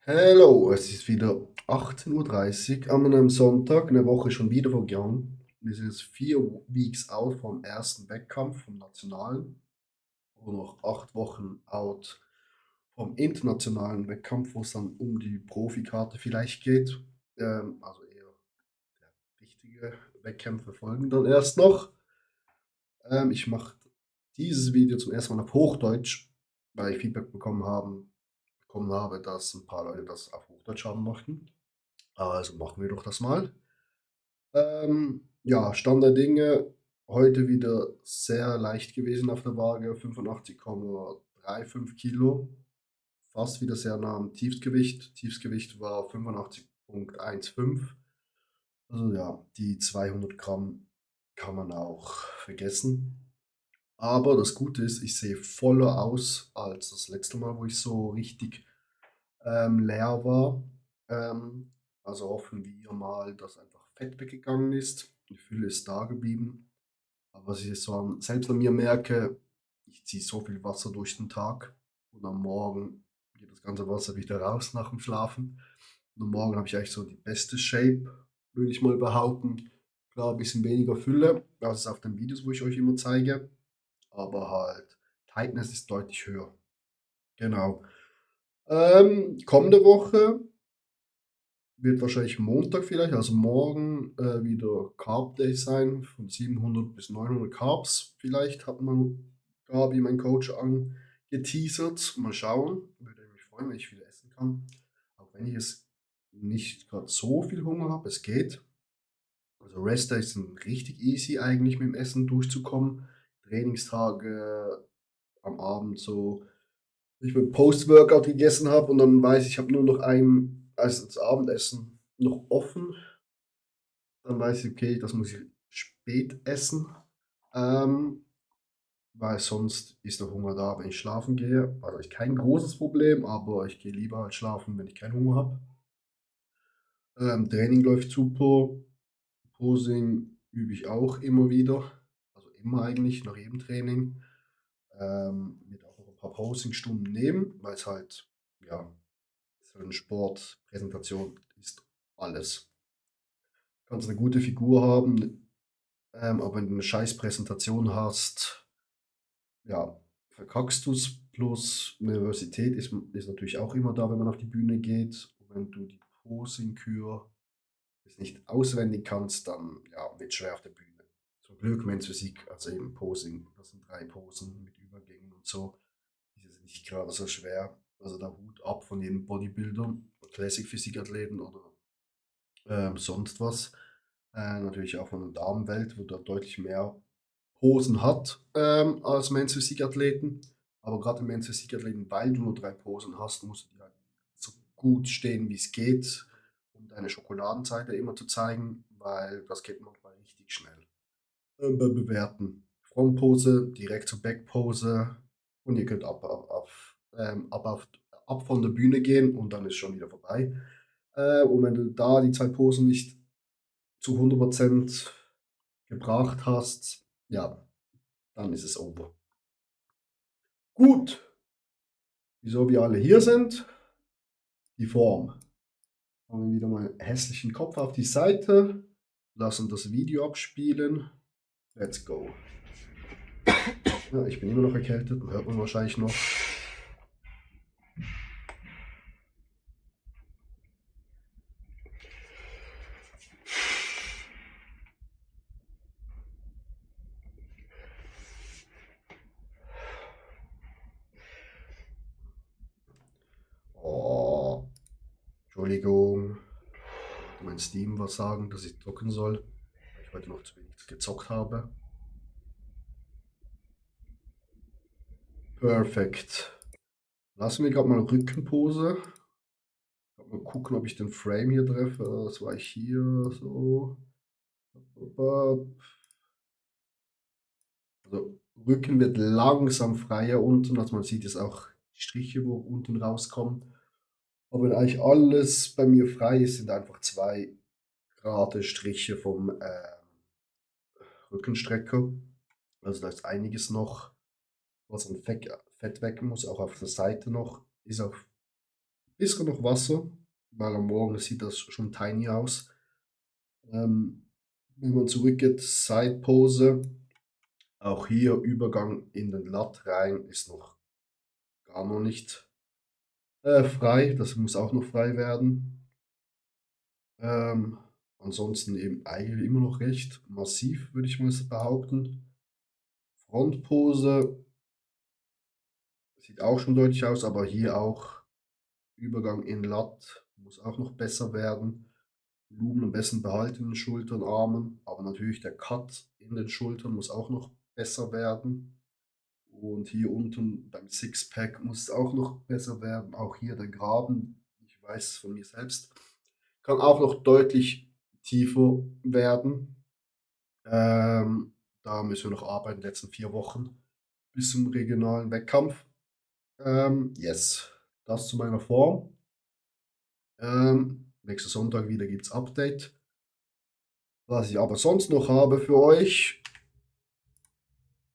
Hello, es ist wieder 18:30 Uhr an einem Sonntag, eine Woche schon wieder vergangen. Wir sind jetzt 4 Weeks out vom ersten Wettkampf vom Nationalen und noch 8 Wochen out vom internationalen Wettkampf, wo es dann um die Profikarte vielleicht geht. Also eher ja, richtige Wettkämpfe folgen dann erst noch. Ich mache dieses Video zum ersten Mal auf Hochdeutsch, weil ich Feedback bekommen habe, dass ein paar Leute das auf Hochdeutsch haben möchten. Also machen wir doch das mal. Ja, Stand der Dinge, heute wieder sehr leicht gewesen auf der Waage, 85,35 Kilo, fast wieder sehr nah am Tiefstgewicht. Tiefstgewicht war 85,15. Also ja, die 200 Gramm kann man auch vergessen. Aber das Gute ist, ich sehe voller aus als das letzte Mal, wo ich so richtig leer war. Ähm, also hoffen wir mal, dass einfach Fett weggegangen ist. Die Fülle ist da geblieben. Aber was ich jetzt so selbst an mir merke, ich ziehe so viel Wasser durch den Tag und am Morgen geht das ganze Wasser wieder raus nach dem Schlafen. Und am Morgen habe ich eigentlich so die beste Shape, würde ich mal behaupten. Klar, ein bisschen weniger Fülle, als auf den Videos, wo ich euch immer zeige. Aber halt, Tightness ist deutlich höher. Genau. Kommende Woche wird wahrscheinlich Montag vielleicht, also morgen, wieder Carb Day sein, von 700 bis 900 Carbs vielleicht, hat man Gabi, mein Coach, angeteasert. Mal schauen, würde mich freuen, wenn ich viel essen kann. Auch wenn ich es nicht gerade so viel Hunger habe, es geht. Also Rest Days sind richtig easy eigentlich mit dem Essen durchzukommen. Trainingstage am Abend so, wenn ich mein Post-Workout gegessen habe und dann weiß ich, ich habe nur noch also das Abendessen noch offen, dann weiß ich, okay, das muss ich spät essen, ähm, weil sonst ist der Hunger da, wenn ich schlafen gehe. Also ich kein großes Problem, aber ich gehe lieber halt schlafen, wenn ich keinen Hunger habe. Training läuft super, Posing übe ich auch immer wieder, also immer eigentlich nach jedem Training. Wird auch noch ein paar Posingstunden nehmen, weil es halt, ja, so ein Sport, Präsentation ist alles. Du kannst eine gute Figur haben, aber wenn du eine scheiß Präsentation hast, ja, verkackst du es. Plus Nervosität ist natürlich auch immer da, wenn man auf die Bühne geht. Und wenn du die Posing-Kür jetzt nicht auswendig kannst, dann ja, wird schwer auf der Bühne. Zum Glück Men's Physik, also eben Posing, das sind 3 Posen mit Übergängen und so. Die sind nicht gerade so schwer. Also der Hut ab von jedem Bodybuilder, Classic Physikathleten oder sonst was. Natürlich auch von der Damenwelt, wo da deutlich mehr Posen hat als Men's Physik-Athleten. Aber gerade im Men's Physik-Athleten, weil du nur 3 Posen hast, musst du die halt so gut stehen, wie es geht, um deine Schokoladenseite immer zu zeigen, weil das geht manchmal richtig schnell. Beim Bewerten. Frontpose, direkt zur Backpose und ihr könnt ab von der Bühne gehen und dann ist schon wieder vorbei. Und wenn du da die 2 Posen nicht zu 100% gebracht hast, ja, dann ist es over. Gut, wieso wir alle hier sind, die Form. Machen wir wieder mal einen hässlichen Kopf auf die Seite, lassen das Video abspielen. Let's go. Ja, ich bin immer noch erkältet, hört man wahrscheinlich noch. Oh, Entschuldigung. Wollte mein Steam was sagen, dass ich drucken soll, weil ich heute noch zu wenig gezockt habe. Perfekt. Lassen wir gerade mal Rückenpose. Mal gucken, ob ich den Frame hier treffe. Das war ich hier so. Also Rücken wird langsam freier unten. Also man sieht jetzt auch die Striche, wo unten rauskommen. Aber wenn eigentlich alles bei mir frei ist, sind einfach 2 gerade Striche vom Rückenstrecker. Also da ist einiges noch, was an Fett weg muss, auch auf der Seite noch. Ist auch bisschen noch Wasser, weil am Morgen sieht das schon tiny aus. Ähm, Wenn man zurückgeht, Side Pose, auch hier Übergang in den Lat rein ist noch gar noch nicht, frei. Das muss auch noch frei werden. Ähm, Ansonsten eben eigentlich immer noch recht massiv, würde ich mal so behaupten. Frontpose sieht auch schon deutlich aus, aber hier auch Übergang in Lat muss auch noch besser werden. Volumen am besten behalten in den Schultern, Armen, aber natürlich der Cut in den Schultern muss auch noch besser werden. Und hier unten beim Sixpack muss es auch noch besser werden. Auch hier der Graben, ich weiß es von mir selbst, kann auch noch deutlich tiefer werden. Da müssen wir noch arbeiten, die letzten 4 Wochen bis zum regionalen Wettkampf. Yes, das zu meiner Form. Nächsten Sonntag wieder gibt's Update. Was ich aber sonst noch habe für euch,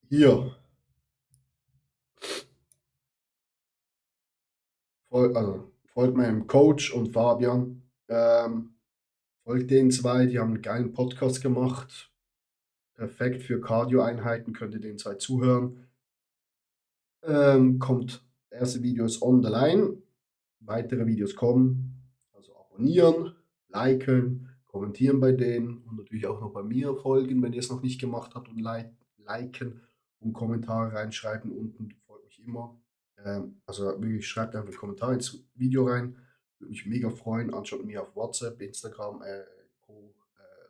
hier, folgt meinem Coach und Fabian. Folgt den zwei, die haben einen geilen Podcast gemacht. Perfekt für Cardio-Einheiten, könnt ihr den zwei zuhören. Kommt, erste Video ist on the line. Weitere Videos kommen. Also abonnieren, liken, kommentieren bei denen und natürlich auch noch bei mir folgen, wenn ihr es noch nicht gemacht habt und liken und Kommentare reinschreiben unten. Freut mich immer. Also wirklich schreibt einfach Kommentare ins Video rein. Würde mich mega freuen, anstatt mir auf WhatsApp, Instagram, Co.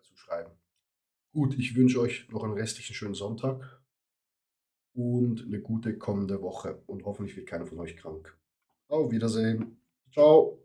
Zu schreiben. Gut, ich wünsche euch noch einen restlichen schönen Sonntag und eine gute kommende Woche und hoffentlich wird keiner von euch krank. Auf Wiedersehen. Ciao.